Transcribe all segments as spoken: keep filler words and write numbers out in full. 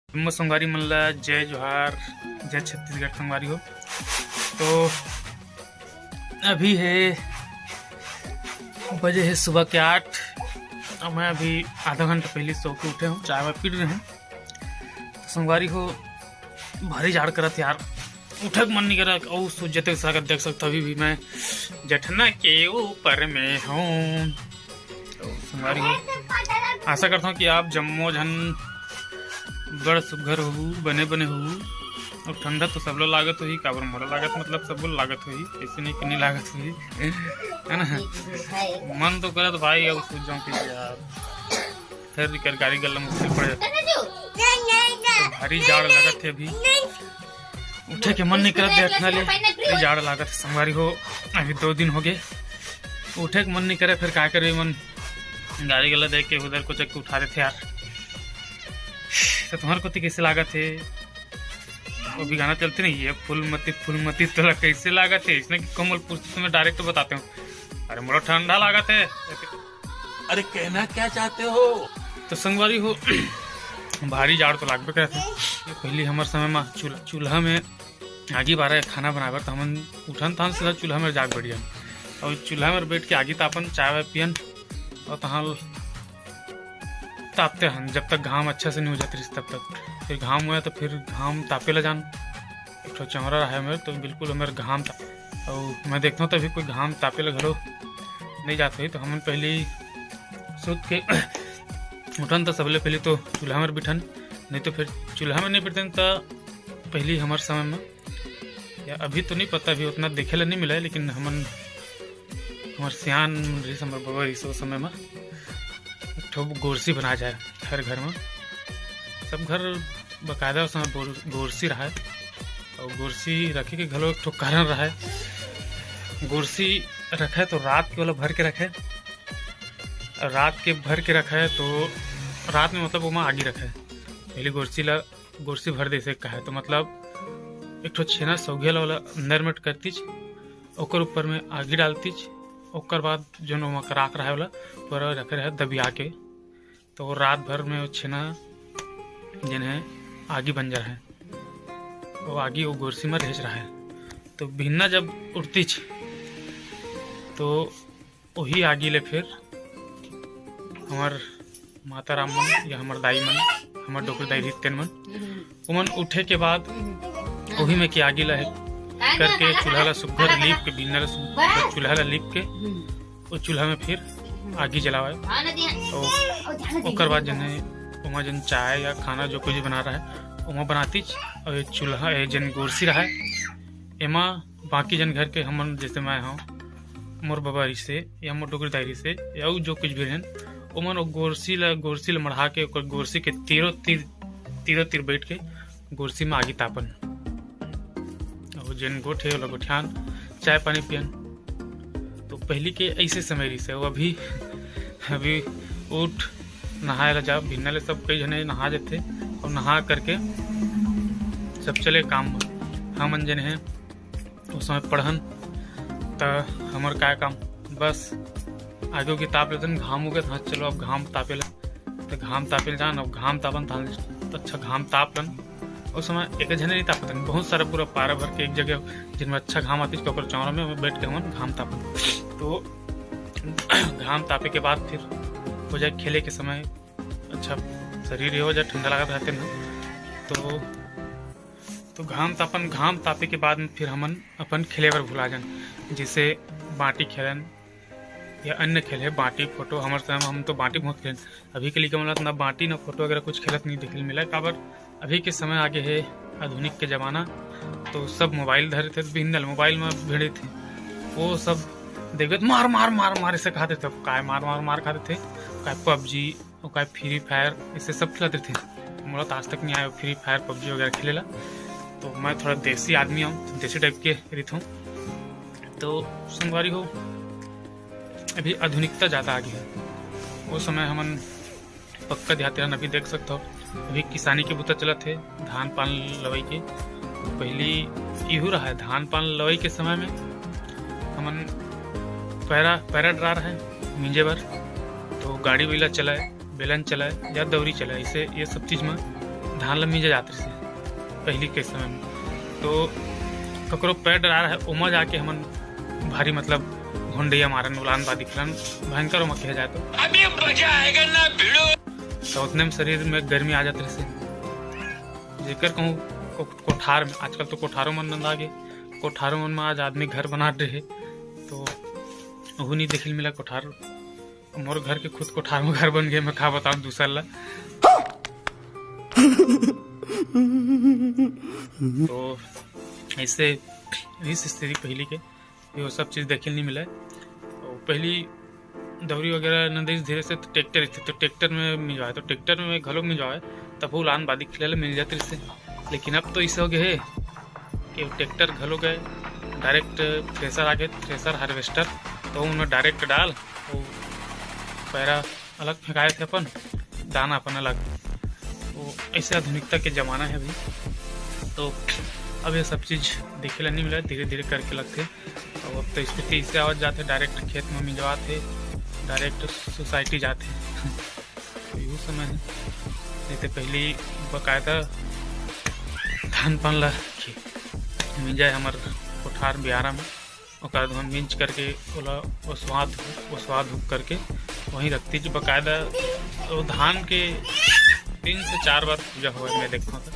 जम्मो संगवारी मन ला जय जोहार, जय छत्तीसगढ़ संगवारी हो। तो अभी हे, बजे हे सुबह के आठ। अब मैं अभी आधा घंटा पहले सो के उठे हूँ, चाय वाय पी रहे हूँ। तो संगवारी हो, भारी जाड़ करत यार, उठे के मन नहीं करत। अउ सूर्य जते सागर देख सकता, अभी भी मैं जठना के ऊपर में हूँ। तो संगवारी हो, आशा करता हूँ कि आप जम्मो झन बड़ सुग्घर हो, बने बने हो। और ठंडा तो सब लो लागत होही, काबर मोला लागत, मतलब सब लो लागत होही, ऐसे नहीं कि नहीं लागत होही, है ना? मन तो करत भाई, अब सूत जाऊँ कि यार, फिर कर गाड़ी गल्ला मुश्किल पड़ जाता। तो भारी जाड़ लागत हे अभी, उठे के मन नहीं करत जठना ले, भारी जाड़ लागत हे संगवारी हो। अभी दो दिन हो गए, उठे के मन नहीं करे, फिर का करे मन, गाड़ी गल्ला देख के उधर को चक्कर उठा देते यार। तो तुम्हारे को तो कैसे लागत हे? वो भी गाना चलते नहीं है, फूलमती फूलमती तोला कैसे लागत हे, इसने कि कमल पूछते तुम्हें डायरेक्ट बताते हो, अरे मोला ठंडा लागत हे। अरे कहना क्या चाहते हो? तो संगवारी हो, भारी जाड़ तो लागबे करत हे। पहली हमर समय में चूल्हा, चूल्हा में आगी बारे खाना बनाए बर, तो हमन उठन तहन सीधा चूल्हा में जाग बढ़ियन, और चूल्हा में बैठ के आगी तापन, चाय वाय पियन, और तहाँ तापते हन जब तक घाम अच्छा से नहीं हो जात रहिस तब तक। फिर घाम हुआ तो फिर घाम तापे ला जान, एक ठो चौरा रहा है मेरे, तो बिल्कुल मेरे घाम ताप। और मैं देखता हूँ तभी कोई घाम तापे ला घलो नहीं जात होही, तो हमन पहले ही सूत के उठन तो सबले पहले तो चूल्हा में बिठन, नहीं तो फिर चूल्हा में नहीं बिठन तो पहली हमारे समय में, या अभी तो नहीं पता, अभी उतना देखे ला नहीं मिला है, लेकिन हमन, हमारे सियान रहिस, हमारे बाबा रहिस, उस समय में एक ठो गोरसी बनाए जाए हर घर में। सब घर बकायदा उस समय बोर-, गोरसी रहा है, और गोरसी रखे के घलो एक ठो कारण रहा है। गोरसी रखे तो रात के वाला भर के रखे, रात के भर के रखे तो रात में मतलब ओमा आगी रखे। पहले गोरसी ला, गोरसी भर दे से कहा है, तो मतलब एक ठो छेना सौघे वाला अंदर में करतीच, ओकर ऊपर में आगी डालतीच, ओकर बाद जो ओमा राख रहे वाला पूरा रखे रहे दबिया के, तो वो रात भर में वो छेना जेन है आगी बन जा रहा है, वो आगी वो गोरसी में रह रहा है। तो भिन्ना जब उठतीच तो वही आगी ले फिर हमार माता राम मन या हमार दाई मन, हमार डोकरी दाई रहिस तेन मन, ओमन उठे के बाद वही में की आगी ला करके चूल्हा ला सुग्घर लीप के, भिन्ना ला सुग्घर चूल्हा ला लीप के वो चूल्हा में फिर आगी जलावे। तो ओकर बाद जने ओमा जन चाय या खाना जो कुछ बना रहा है ओमा बनातीच। और ये चूल्हा, ये जन गोरसी रहा है, एमा बाकी जन घर के हमन, जैसे मैं हूँ, मोर बबा रहिसे या मोर डोकरी दाई रहिसे या उ जो कुछ भी रहन, ओमन ओ गोरसी ला, गोरसी ला मढ़ा के ओकर गोरसी के तीरों तीर, तीरों तीर बैठ के गोरसी में आगी तापन। और जेन गोठ हे ओला गोठियान, चाय पानी पियन। तो पहली के ऐसे समय रहिसे, वो अभी, अभी उठ नहाए ला जा, भिन्ना ले सब कई जने नहा जाते और नहा करके सब चले काम में। हमन जने हैं उस समय पढ़न, त हमर काय काम, बस आगी उगी ताप लेतन, घाम उगे, हाँ चलो अब घाम तापे ला, त घाम तापे ला जान, अब घाम तापन थान, त अच्छा घाम ताप लन। उस समय एक झने नहीं तापतन, बहुत सारा पूरा पारा भर के एक जगह, जिनमें अच्छा घाम आती, ओकर चौरा में बैठ के हमन घाम तापन। तो घाम तापे के बाद फिर हो जाए खेले के समय, अच्छा शरीर ये हो जाए, ठंडा लागत रहते ना, तो तो घाम तापन, घाम तापे के बाद में फिर हमन अपन खेले बर भुला जान, जैसे बांटी खेलन या अन्य खेल है, बांटी फोटो। हमर समय में हम तो बांटी बहुत खेलन। अभी के लइका मन ला ना बांटी ना फोटो वगैरह कुछ खेलत नहीं देखे मिला, काबर अभी के समय आगे है आधुनिक के जमाना, तो सब मोबाइल धरे थे, बिंदल मोबाइल में भिड़े थे। वो सब देखबे त मार मार मार मार ऐसे खाते थे, काय मार मार मार खाते थे, काय पबजी, ओकर बाद फ्री फायर, इसे सब खेलत रहिथे। मोला तो आज तक नहीं आयो फ्री फायर, पबजी वगैरह खेले ला। तो मैं थोड़ा देसी आदमी हूँ, देसी टाइप के रहिथों। तो संगवारी हो, अभी आधुनिकता ज़्यादा आगे है। वो समय हमन पक्का देहाती रहन, अभी देख सकते हो, अभी किसानी के बुता चलत है, धान पान लवई के। पहली इहू रहा है, धान पान लवई के समय में हमन पैरा, पैरा डरा रहा है मिंजे बर, तो गाड़ी बइला चलाए, बेलन चलाए या दौरी चलाए, इसे ये सब चीज में धान ल मिंजे जात रहिसे पहिली के समय में। तो ककरो पैर डरा रहे, ओमा जाके हमन भारी मतलब घोंडइया मारन, उलान बादी खेलन, भयंकर ओमा कहे जाए तो। अभी मजा आएगा ना भिड़ो। तो उतने में शरीर में गर्मी आ जात रहिसे। जेकर कहूँ को-, कोठार में, आजकल तो कोठारों मन नंदा गे, कोठारों मन में आज आदमी घर बनात रहे, तो ओहू नहीं देखिल मिला कोठार। मोर घर के खुद कोठार में घर बन गए, मैं का बताऊँ दूसर ला। तो ऐसे इस स्थिति पहली के, ये सब चीज़ देखे नहीं मिला। और पहली दौरी वगैरह न देश धीरे से तो ट्रैक्टर थे, तो ट्रैक्टर में मिंजवाए, तो ट्रैक्टर में घलो मिंजवाए, तब वो लान बादी खिले मिल जाते रहिसे। लेकिन अब तो ऐसे हो गए है कि ट्रैक्टर घलो गए, डायरेक्ट थ्रेसर आ गए, थ्रेसर हार्वेस्टर, तो उन्हें डायरेक्ट डाल, वो पैरा अलग फेंकाए थे अपन, दाना अपन अलग। वो ऐसे आधुनिकता के जमाना है अभी, तो अब ये सब चीज़ देखे ला नहीं मिला, धीरे धीरे करके लगते। और अब तो स्थिति इससे आवत जाते, डायरेक्ट खेत में मिंजवाते, डायरेक्ट सोसाइटी जाते। तो यहू समय है, नहीं तो पहली बाकायदा धान पान ला मिंजाए हमर कोठार बियारा में, ओकर बाद हम मिंज करके ओला ओसवा धूप, ओसवा धूप करके वहीं रखती जो बाकायदा वो धान के तीन से चार बार पूजा होए मैं देखता था।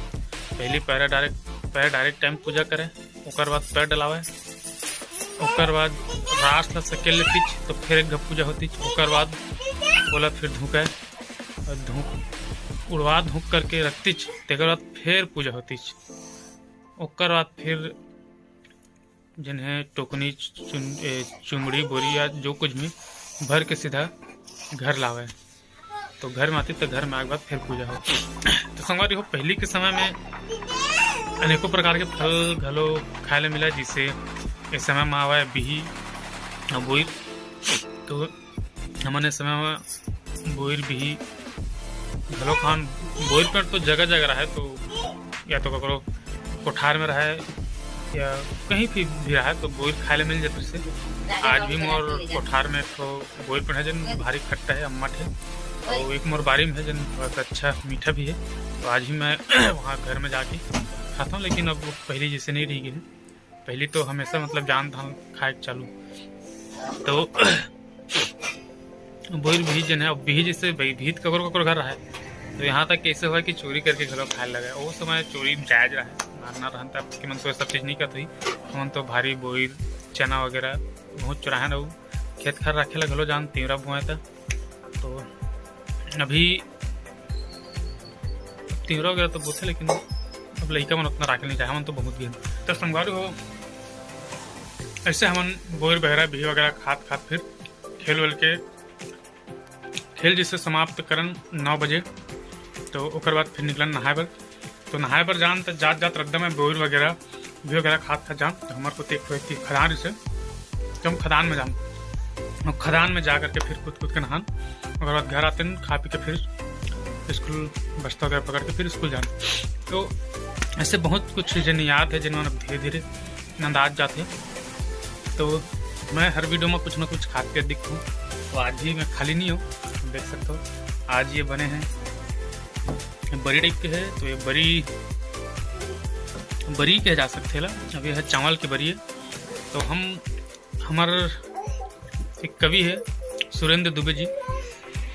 पहली पैरा डायरेक्ट, पैरा डायरेक्ट टाइम पूजा करे, ओकर बाद पैर डलावे, ओकर बाद रास ला सकेल लेतीच तो फिर एक घ पूजा होतीच, ओकर बाद ओला फिर धूके और धूक उड़वा धूक करके रखतीच, तेकर बाद फिर पूजा होतीच। ओकर बाद फिर जिन्हें टोकनी चुन-, ए, चुमड़ी बोरी या जो कुछ भी भर के सीधा घर लावे। तो घर में आती तो घर में आए के बाद फिर पूजा हो। तो संगवारी हो, पहली के समय में अनेकों प्रकार के फल घलो खाए ले मिला, जिसे इस समय में आवे बिही और बोइर। तो हमन इस समय में बोइर बिही घलो खान। बोइर पेड़ तो जगह जगह रहे, तो या तो ककरो कोठार में रहे या कहीं भी, भी रहे, तो बोइर खाए ले मिल जाते से। आज भी मोर कोठार में एक ठो बोइर पेड़ है, जन भारी खट्टा है, अम्मट है, और एक मोर बारी में है, जन थोड़ा सा अच्छा मीठा भी है। तो आज ही मैं वहाँ घर में जाके खाता हूँ, लेकिन अब वो पहली जैसे नहीं रह गई है। पहली तो हमेशा मतलब जान धान खाए के चालू, तो बोइर बिही जन है, अब बिही जैसे बिही, बिही तो ककरो ककरो घर रहे, तो यहाँ तक कैसे हुआ कि चोरी करके घलो खाए लगे। वो समय चोरी जायज रहे, मारना रहन तब कि मन तो सब चीज़ नहीं करत हुई। हमन तो भारी बोइर, चना वगैरह बहुत चुराहन, अउ खेत खार रखे ला घलो जान, तिंवरा बोए त। तो अभी तिंवरा वगैरह तो बोथे, लेकिन अब लइका मन उतना राखे नहीं चाहे, हमन तो बहुत गेन। तो संगवारी हो, ऐसे हमन बोइर बहरा बिही वगैरह खात खात फिर खेल वेल के, खेल जैसे समाप्त करन नौ बजे, तो ओकर बाद फिर निकलन नहाए बर। तो नहाए बर जान, तो जात जात रद्दा में बोइर वगैरह बिही वगैरह खात खात जान, तो हमर को एक ठो एक खदान रहिसे, तो हम खदान में जान, और खदान में जा करके फिर कूद कूद के नहान, ओकर बाद घर आते हैं, खा पी के फिर स्कूल बस्ता वगैरह पकड़ के फिर स्कूल जान। तो ऐसे बहुत कुछ चीज़ें याद है, जिन्होंने धीरे धीरे अंदाज जाते। तो मैं हर वीडियो में कुछ ना कुछ खात के दिखूँ, तो आज ही मैं खाली नहीं हूँ, देख सकते हो। आज ये बने हैं, बरी टाइप के है, तो ये बरी, बरी कहे जा सकते ला। अब ये है चावल के बरी है। तो हम, हमार एक कवि है सुरेंद्र दुबे जी,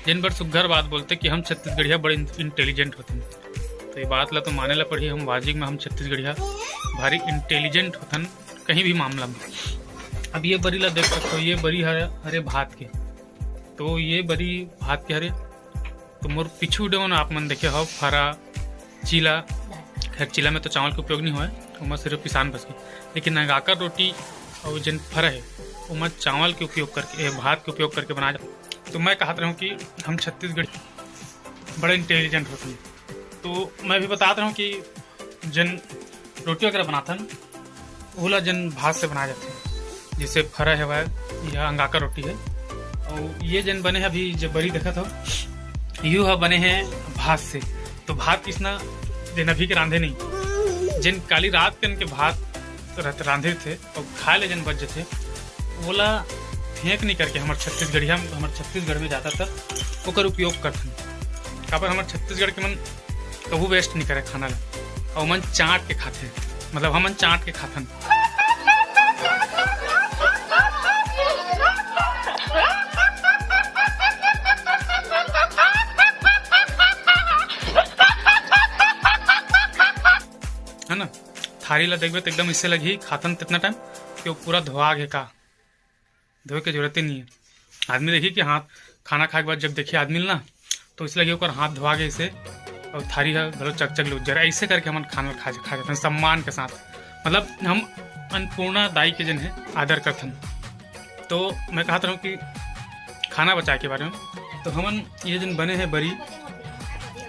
जिन पर सुग्घर बात बोलते कि हम छत्तीसगढ़िया बड़े इंटेलिजेंट होते हैं। तो ये बात ला तो माने ला पड़ी, हम वाजिक में हम छत्तीसगढ़िया भारी इंटेलिजेंट होतन कहीं भी मामला में। अब ये बरी ला देख सकते हो, ये बरी हरे, हरे भात के। तो ये बरी भात के हरे, तो मोर पीछू वीडियो में आप मन देखे हो फरा, चीला, खैर चीला में तो चावल के उपयोग नहीं हुआ है, ओमा सिर्फ पिसान बस के, लेकिन अंगाकर रोटी और जन फरा है, ओमा चावल के उपयोग करके, ए, भात के उपयोग करके बनाया जाता। तो मैं कहत रहूँ कि हम छत्तीसगढ़ बड़ा इंटेलिजेंट होते हैं। तो मैं भी बतात रहूँ कि जन रोटी वगैरह बनाथन, ओला जन भात से बनाए जाथे, जैसे फरा हवय या अंगाकर रोटी है। और ये जन बने हैं अभी जब बरी देखत हो, यू ह बने हैं भात से। तो भात किसना जन अभी के रांधे नहीं, जन काली रात के इनके भात रत-, रांधे थे और खाए ले जन बच जथे, ओला फेंक नहीं करके हमर छत्तीसगढ़िया, हमर छत्तीसगढ़ में ज़्यादातर ओकर उपयोग करथन। काबर हमर छत्तीसगढ़ के मन कभू waste नहीं करे खाना ला। अउ ओमन चाँट के खाथे, मतलब हमन चाँट के खाथन। है ना? थारी ला देखबे त एकदम अइसे लगही, खाथन तेतना time कि वो पूरा धोआ गे का, धोए के जरूरत ही नहीं है। आदमी देखही कि हाथ, खाना खाए के बाद जब देखही आदमी ला ना, तो अइसे लगही ओकर हाथ धोआ गे अइसे, अउ थारी ह घलो चकचक ले उज्जर। अइसे करके हमन खाना खा, खा जाथन सम्मान के साथ। मतलब हम अन्नपूर्णा दाई के जन है आदर करथन। तो मैं कहत रहूँ कि खाना बचाए के बारे में, तो हमन ये जन बने हैं बरी,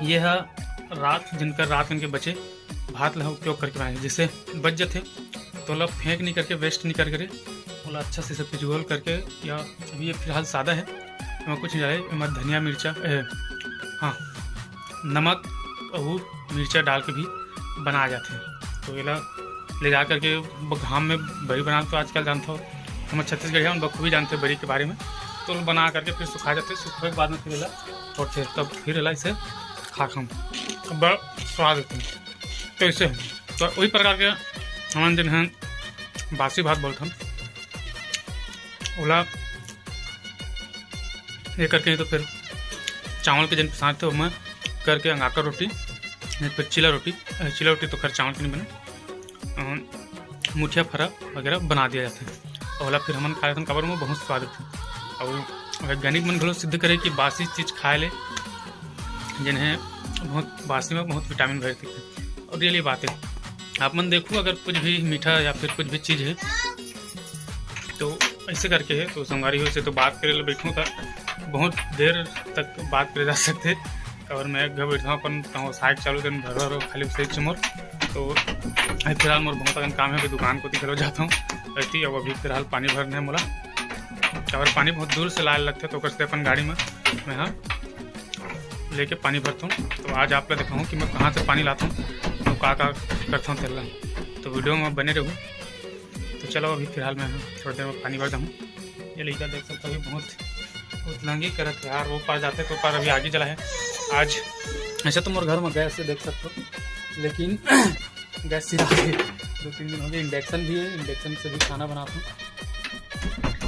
ये ह रात, जिनकर रात के बचे भात ला उपयोग करके बनाए, जैसे बच जथे तो ओला फेंक नहीं करके, waste नहीं करके, ओला अच्छा से सब पिघोल करके, या अभी ये फिलहाल सादा है, एमा कुछ नहीं डाले, एमा धनिया मिर्चा, ए, हाँ, नमक अउ मिर्चा डाल के भी बनाए जाथे। तो एला ले जा करके ब-, घाम में बरी बनाना तो आजकल जानथो, हमर छत्तीसगढ़िया मन बखूबी जानथे बरी के बारे में। तो बना करके फिर सुखा जाथे, सुखोए के बाद में फिर एला फोड़थे, तब फिर एला इसे खा खाम, बड़ा स्वाद होथे। तो इसे तो वही प्रकार के हमन जन है बासी भात बोलथन, ओला ये करके नहीं तो फिर चावल के जन पिसाथे ओमा करके अंगाकर रोटी, नहीं फिर चीला रोटी, अ, चीला रोटी तो खैर चावल के नहीं बने, अ, मुठिया फरा वगैरह बना दिया जाथे। ओला फिर हमन खा लेथन, काबर में बहुत स्वाद होथे। और वैज्ञानिक मन घलो सिद्ध करे कि बासी चीज खाए ले जन है बहुत बासी में बहुत vitamin भरे दिखथे। और really बात है, आप मन देखू अगर कुछ भी मीठा या फिर कुछ भी चीज है तो ऐसे करके है, तो संगवारी हो से तो बात करे ले बैठूँ त बहुत देर तक बात करे जा सकथे। और मैं घर बैठा अपन तहूँ साइक चालू दिन भर भर खाली सही चुमोर। तो अभी फिलहाल मोर बहुत अकन काम है, अभी दुकान कोती घलो जाता हूँ रहती। अब अभी फिलहाल पानी भरना है मोला, और पानी बहुत दूर से लाए लगथे, तो ओकर से अपन गाड़ी में मैं हाँ लेके पानी भरता हूँ। तो आज आप ला दिखाऊँ कि मैं कहाँ से पानी लाता हूँ, तो का का करता हूँ तेला। तो वीडियो में बने रहू। तो चलो अभी फिलहाल मैं थोड़ी देर में पानी भर दूँ। ये लइका देख सकते हो, अभी बहुत उतलंगी करत है यार, वो पार जाते तो पार अभी आगे जला है। आज ऐसे तो मोर घर में गैस से देख सकते हो, लेकिन गैस सिरा के दो तीन दिन हो गए। इंडक्शन भी है, इंडक्शन से भी खाना बनाता हूँ।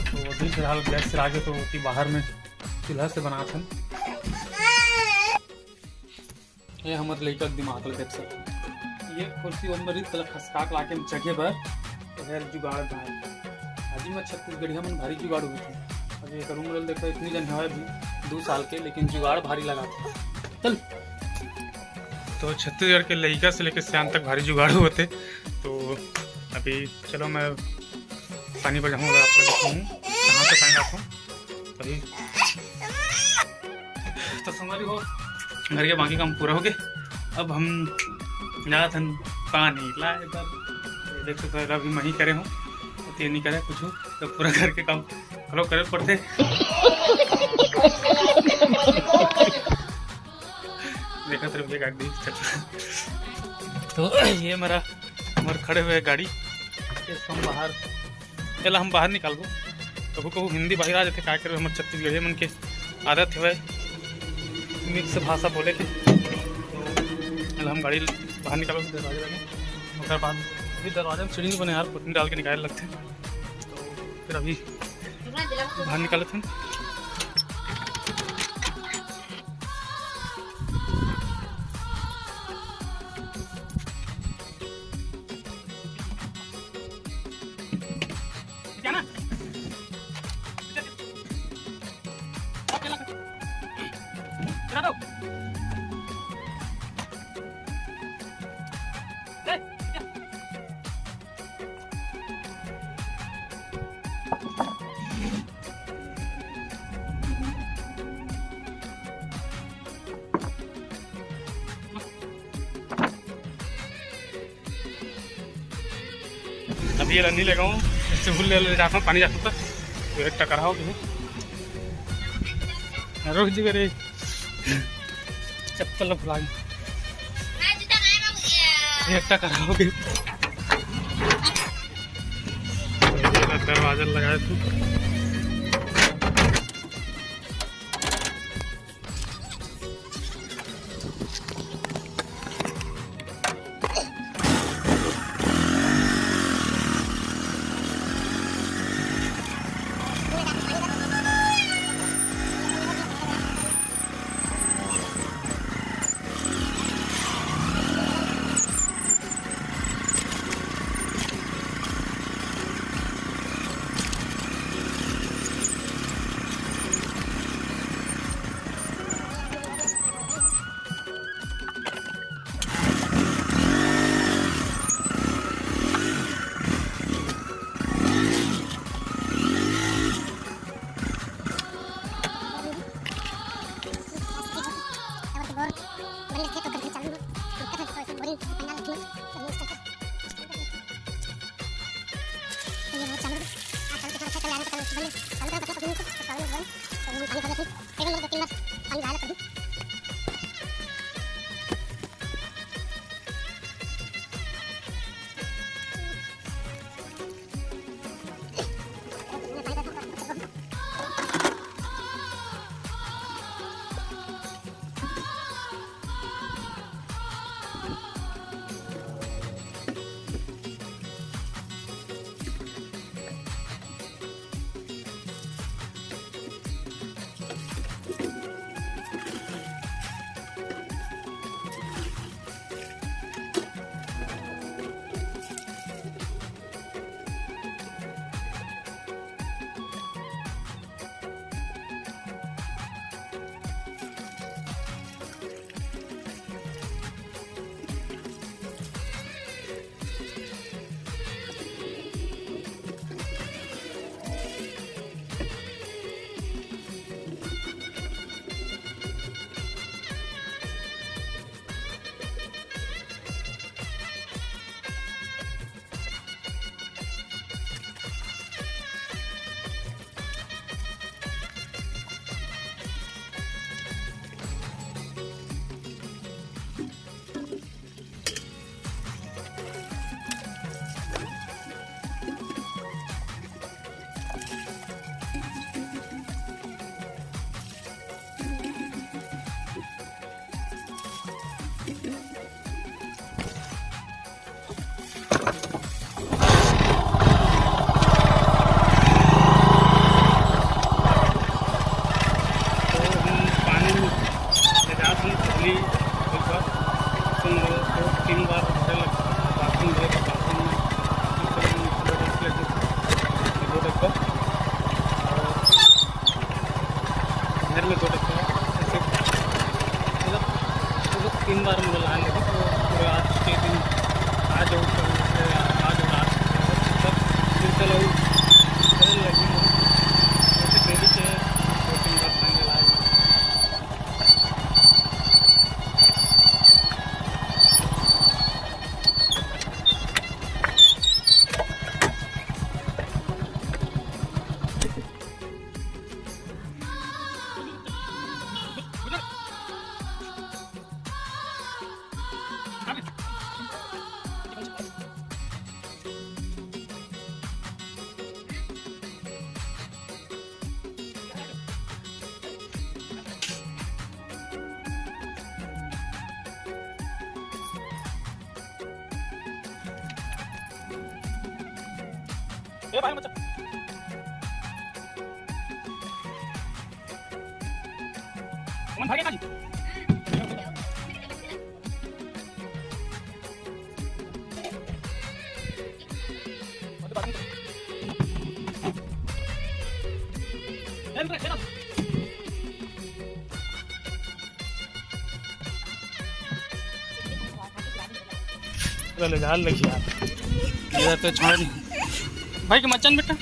तो अभी फिलहाल गैस सिरा के तो ओती बाहर में चूल्हा से बनाथन। ये हमर लइका के दिमाग ल देख सकथन। ये कुर्सी ओम्बरी तला खसका के लाके हम जगह बर तो यार जुगाड़ भाई। अजी मैं छत्तीसगढ़िया मन भारी जुगाड़ होथे। अभी एकर उम्र ल देखो, इतनी जन हवय अभी दो साल के, लेकिन जुगाड़ भारी लगाथे। चल। तो छत्तीसगढ़ के लइका से लेके सियान तक भारी जुगाड़ होथे। तो अभी चलो मैं पानी पर जाऊँ, अगर आप लोग देखो कहाँ से पानी लाता हूँ। तभी तो संगवारी हो, घर के बाकी काम पूरा हो गए। अब हम जात हन पानी लाए बर। ये देख सकते हो, अभी मैं ही करे हूँ, तो ये नहीं करे कुछ, तो पूरा घर के काम घलो करे पड़थे। देखत रहिबे गाड़ी देख सकते हो। तो ये मेरा, मोर खड़े हुए गाड़ी, इसको हम बाहर, एला हम बाहर निकालबो। कभू कभू हिंदी बाहिर आ जाथे, का करबे, हमर छत्तीसगढ़िया मन के आदत हवय मिक्स भाषा बोले के। एला हम गाड़ी बाहर निकालबो, दरवाजा लगे, ओकर बाद अभी दरवाजा में सीढ़ी नहीं बने यार, पुटनी डाल के निकाले लगथे। तो फिर अभी बाहर निकालत हन। अभी ये नहीं लगाऊँ, इससे भूल ले, ले जाता हूँ, पानी जाता था, तो एक टकराव भी। रुक जी रे, चप्पल भुला गई। एक टकराव भी। दरवाजा लगाए तू। पंडाल रखना, तो ये इस तरह का। तो ये बहुत चालू है। आज चालू कितना अच्छा चल रहा है, तो कल बंद, चालू करो, पकड़ो, पकड़ो, पकड़ो, तो हम पानी भर लेते हैं। एक बार दो तीन बार पानी डाला कभी। तो हम पानी में ले जात हन पहली एक बार, तो दो तीन बार उठे लग, बाथरूम गए तो बाथरूम में, फिर हम दो डब्बा, और घर में दो डब्बा, ऐसे मतलब, मतलब तीन बार हम लोग नहा लेते। तो पूरे आज के दिन, आज और कल, आज और आज, फिर कल और करने लगे। वैसे डेली के दो तीन बार नहाने लायक। ए भाई, मत। कौन भागे ना जी? ले जा, ले जा। इधर तो छोड़ नहीं। भाई के मचान बेटा।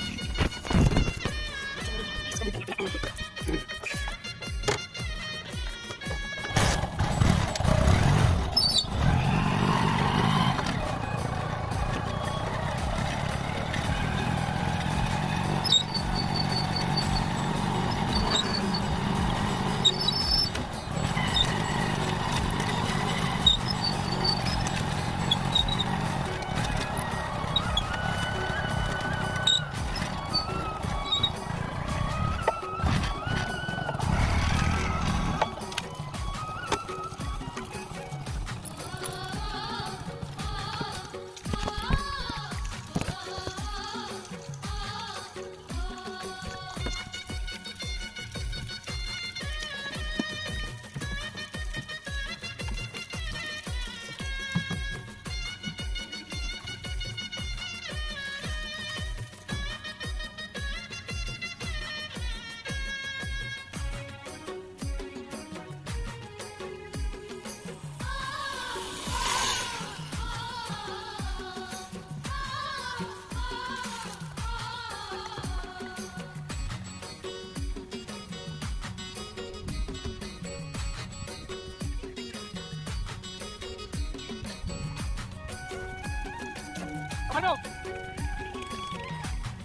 हटो।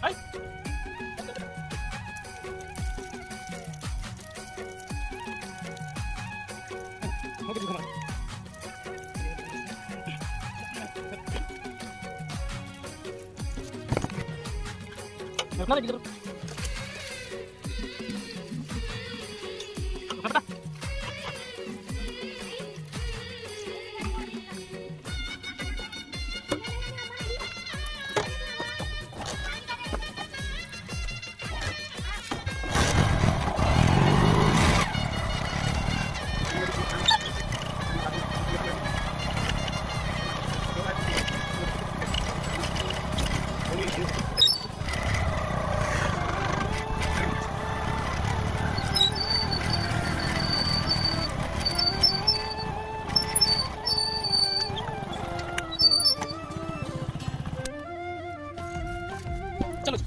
हाय। रुकना लगी। चलो।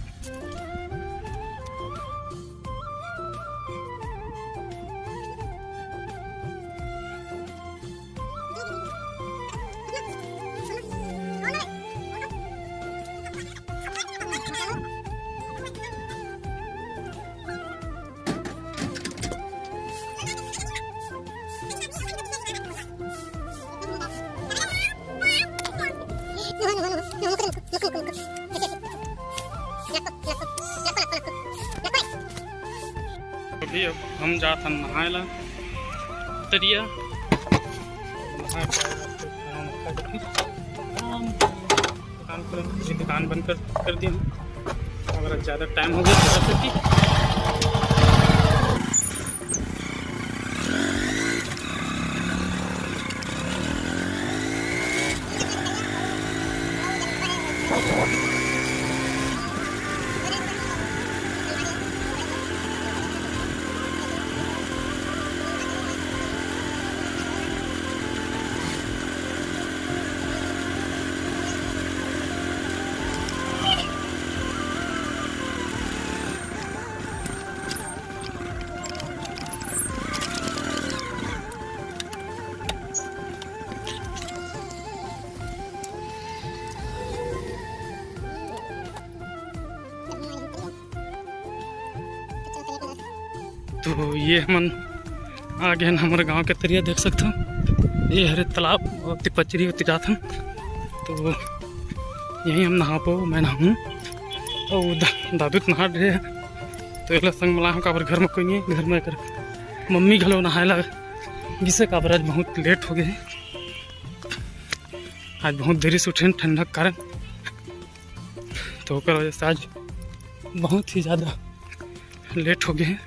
अभी अब हम जात हन नहाए ला तरिया। नहाए के बाद फिर खाना वाना खा के फिर आराम से दुकान खोलेंगे। अभी दुकान बंद कर, कर दिया हूँ। अगर ज़्यादा टाइम हो गया तो कर सकती। तो ये हमन आ गए हन हमर गांव के तरिया, देख सकथव। ये हरे तालाब, ओती पचरी ओती जात हन। तो यहीं हम नहाबो, मैं नहाहूँ। अउ दा-, दादू तो नहा डरे हे, तो एला संग म लाहूँ, काबर घर म कोई नहीं हे। घर म एकर मम्मी घलो नहाए ला गिसे, काबर आज बहुत लेट हो गए हे। आज बहुत देरी से उठे हन ठंडा के कारण, तो ओकर वजह से आज बहुत ही ज़्यादा लेट हो गए हे।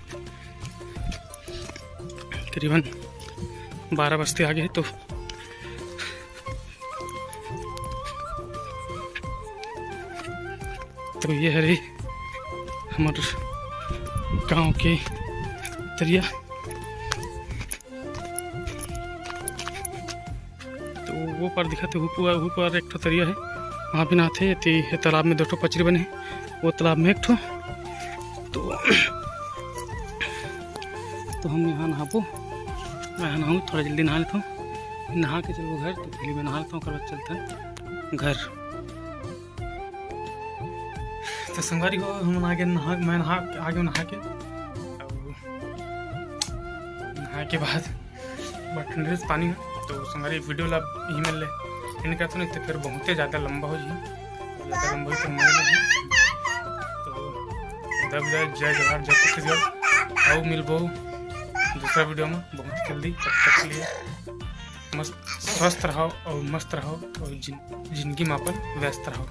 करीबन बारह बजते आ गए हे। तो, तो ये हरे हमर गांव के तरिया। तो वो पार दिखत हे, वो पार, वो पार एक ठो तरिया हे, वहाँ भी नहाथे। एती ये तालाब में दो ठो पचरी बने हे, वो तालाब में एक ठो। तो, तो हम यहाँ नहाबो, मैं नहाहूँ, थोड़ा जल्दी नहा लेथों, नहा के चलबो घर। तो पहले मैं नहा लेथों, ओकर बाद चलथन घर। तो संगवारी हो, हम आ गए नहा, मैं नहा, आ गए नहा के। अब नहा के बाद बड़ ठंडे से पानी हो, तो संगवारी वीडियो ला यहीं में ले end करथन, नहीं तो फिर बहुते ज़्यादा लंबा हो जाही, ज़्यादा लंबा हो तो मजा नहीं। तो दब जाए, जय जोहार, जय छत्तीसगढ़, अउ मिलबो दूसरा वीडियो में बहुत जल्दी। तब तक के लिए मस्त स्वस्थ रहो और मस्त रहो और जिन-, जिंदगी में अपन व्यस्त रहो।